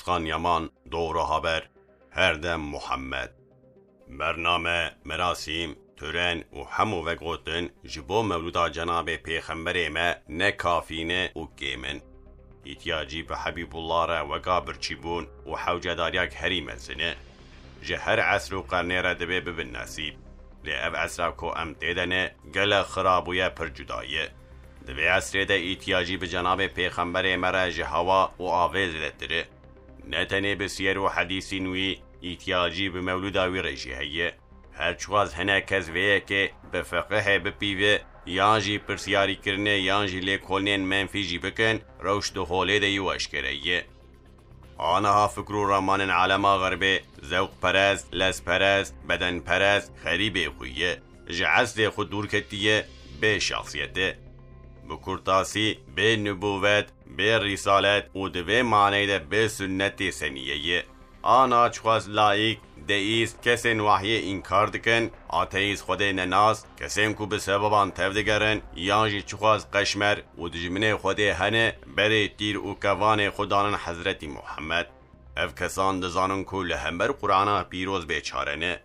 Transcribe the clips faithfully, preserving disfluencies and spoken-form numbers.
Qan Yaman, Doğru Haber, Her Dem Muhammed. Bername, merasîm, tören û hemû vegotin ji bo mewlûda Cenabê Pêxemberê me ne kafî ne û kêm in. Îhtiyacî bi Hebîbullah re weka birçîbûn û hewcedariyak herî mezin e. Ji her esr û qernê re divê bibin nesîb. Lê ev esra ku em tê de ne, gelek xira bûye, pir cuda ye. Di vê esrê de îhtiyacî bi Cenabê Pêxemberê me re ji hewa û avê zêdetir e. Ne tenê bi siyer û hedîsên wî, îhtiyacî bi mewlûda wî re jî heye. Her çiqas hinek kes vê yekê bi feqihê bipîve, yan jî pirsiyarîkirinê yan jî lêkolînên menfî jî bikin, rewş di holê de yî eşkere ye. Aniha fikr û ramanên alema xerbê, zewqperest, lezperest, bedenperest, xerîbê xwe ye. Ji eslê xwe dûr ketiye, bê şexsiyet e. Bi kurtasî, bê nibûvet, bê rîsalet û di vê maneyê de bê sunnetê seniyê ye. Ana çiqas laîk, deîst, kesên wahyê înkar dikin, ateîst, Xwedê nenas, kesên ku bi sebeban tevdigerin, yan jî çiqas qeşmer û dijminê Xwedê hene, berê tîr û kevanê xwe danin Hezretî Muhammed. Ev kesan dizanin ku li hember Qur'ana pîroz bêçare ne.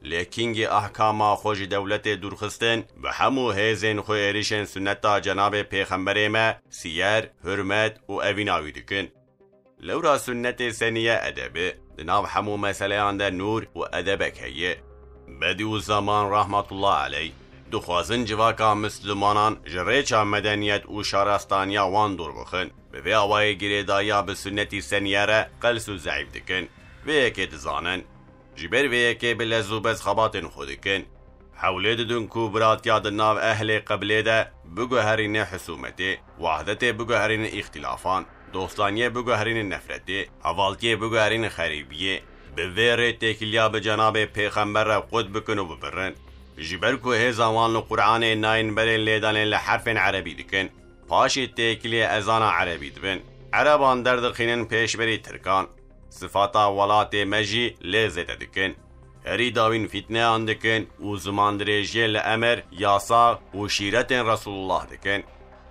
Lê kîngî ahkama xwe ji dewletê dûr xistin, bi hemû hêzên xwe êrişên sunneta Cenabê Pêxemberê me, siyer, hurmet û evîna wî dikin. Lewra sunnetê senî ye edeb e. Di nav hemû meseleyan de nûr û edebek heye. Bedîuzzeman rahmetullah aleyh dixwazin civaka mislimanan ji rêça medeniyet û şarestaniya wan dûr bixin. Bi vê awayê girêdayiya bi sunnetî senî ye re qels û zeîf dikin. Vê yekê dizanin. Ji ber vê yekê bi lez û bez xebatên xwe dikin. Hewlê didin ku biratiya di nav ehlê qebilê de biguherîne husûmetê, wahdetê biguherîne îxtilafan, dostaniyê biguherîne nefretê, hevaltiyê biguherîne xerîbiyê. Bi vê rê têkiliya bi Cenabê Pêxember re qut bikin û bibirin. Ji ber ku hêza wan li Qur'anê nayên berê lêdanê li herfên erebî dikin. Paşê têkiliyê ezana erebî dibin. Ereban derdixînin pêşberî tirkan. Sifata welatê me jî lê zêde dikin. Herî dawîn fîtneyan dikin û zimandirêjiyê li emir, yasa û şîretên Resulullah dikin.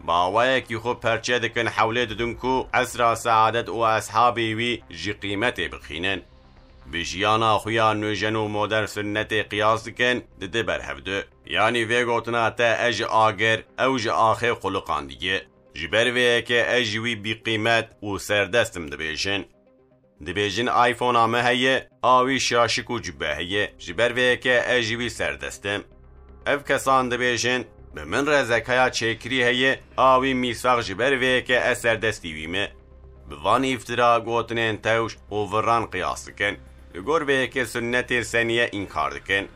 Bi awayekî xwe perçe dikin, hewlê didin ku esra seadet û eshabê wî ji qîmetê bixînin. Bi jiyana xwe ya nûjen û modern sunnetê qiyas dikin, dide ber hevdu. Yanî vê gotina te, ez ji agir, ew ji axê quliqandiye. Ji ber vê yekê ez ji wî bîqîmet û serdest im dibêjin. Dibêjin iPhone-a me heye, a wî şaşik û cube heye. Ji ber vê yekê ez ji wî serdest im. Ev kesan dibêjin, bi min re zekaya çêkirî heye, a wî mîsax, ji ber vê yekê ez serdestî wî me. Bi van îftira gotinên tewş û virran qiyas dikin. Li gor vê yekê sunnetê senî ye înkar dikin.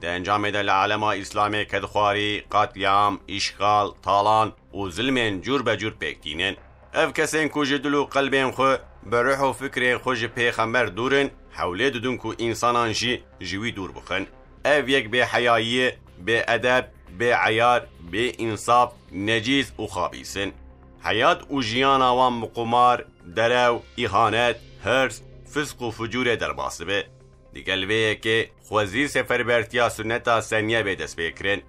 Di encamê de li alema Îslamê kedxwarî, qetlîam, îşxal, talan û zilmên cûr be cûr pêk tînin. Ev kesên ku ji dil û qelbên xwe, bi ruh û fikrên xwe ji Pêxember dûr in, hewlê didin ku însanan jî ji wî dûr bixin. Ev yek bêheyayî ye, bêedeb, bêeyar, bêînsaf, necîs û xabîs in. Heyat û jiyana wan bi qumar, derew, îhanet, hirs, fisq û fucûrê derbas dibe. Digel vê yekê xwezî seferbertiya sunneta senî ye bê destpêkirin.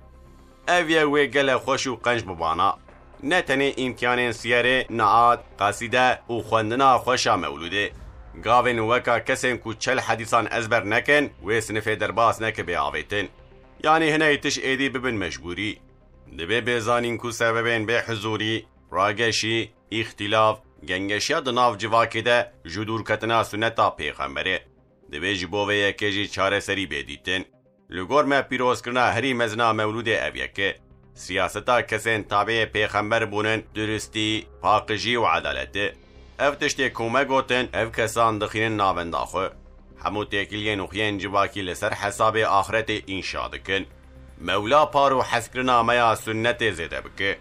Ev ye wê gelek xweş û qenc bibana. Ne tenê îmtihanên siyerê, niat, qesîde û xwendina xweş a mewlûdê. Gavên weka kesên ku çel hedîsan ezber nekin, wê sinifê derbas neke bê avêtin. Yanî hiney tiş êdî bibin mecbûrî. Divê bê zanîn ku sebebên bê huzûrî, rageşî, îxtîlaf, gengeşiya di nav civakê de ji dûrketina sunneta Pêxemberê. Divê ji bo vê yekê jî çareserî bê dîtin. Li gor me pîrozkirina herî mezin a mewlûdê ev yek e. Siyaseta kesên tabeyê Pêxember bûnin, duristî, paqijî û edalet e. Ev tiştê ku me gotin, ev kesan dixînin navenda xwe. Hemû têkiliyên û xiyên civakî li ser hesabê axretê înşa dikin. Mewla par û hezkirina me ya sunnetê zêde bike.